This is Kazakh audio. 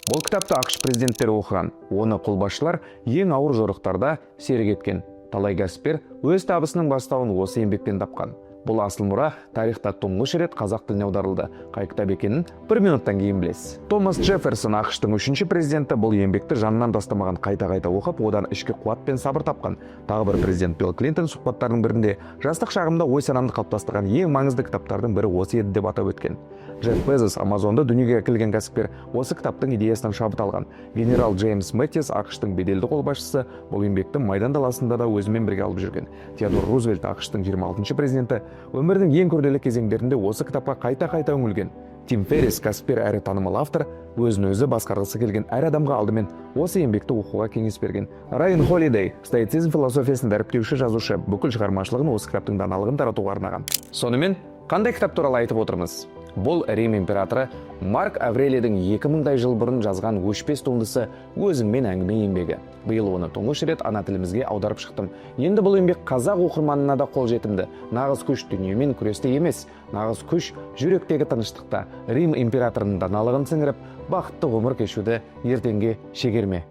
Бұл кітапты АҚШ президенттері оқыған. Оны қолбасшылар ең ауыр жорықтарда серік еткен. Талай кәсіпкер өз табысының бастауын осы еңбектен тапқан. Бұл асыл мұра тарихта тұңғыш рет қазақ тіліне аударылды. Қай кітап екенін бір минуттан кейін білесіз. Томас Джефферсон, АҚШ-тың үшінші президенті, бұл еңбекті жанынан тастамаған, қайта-қайта оқып, одан ішкі қуат пен сабыр тапқан. Тағы бір президент Билл Клинтон сұхбаттарының бірінде: «Жастық шағымда ой санамды қалыптастырған ең маңызды кітаптардың бірі осы еді», – деп атап өткен. Джефф Безос, Амазонды дүниеге әкелген кәсіпкер, осы кітаптың идеясынан шабыт алған. Генерал Джеймс Мэттис, АҚШ-тың беделді қолбасшысы, бұл еңбекті майдан даласында да өзімен бірге алып жүрген. Теодор Рузвельт, АҚШ-тың 26 президенті, өмірінің ең күрделі кезеңдерінде осы кітапқа қайта-қайта үңілген. Тим Феррис, кәсіпкер әрі танымал автор, өзін өзі басқарғысы келген әр адамға алдымен осы еңбекті оқуға кеңес берген. Райан Холидей, стоицизм философиясын дәріптеуші жазушы, бүкіл шығармашылығын осы кітаптың даналығын таратуға арнаған. Сонымен, қандай кітап туралы айтып отырмыз? Бұл Рим императоры Марк Аврелийдің 2000-дай жыл бұрын жазған өшпес туындысы «Өзіңмен әңгіме» еңбегі. Биыл оны тұңғыш рет ана тілімізге аударып шықтым. Енді бұл еңбек қазақ оқырманына да қолжетімді. Нағыз күш дүниемен күресте емес, нағыз күш жүректегі тыныштықта. Рим императорының даналығын сіңіріп, бақытты ғұмыр кешуді ертеңге шегерме.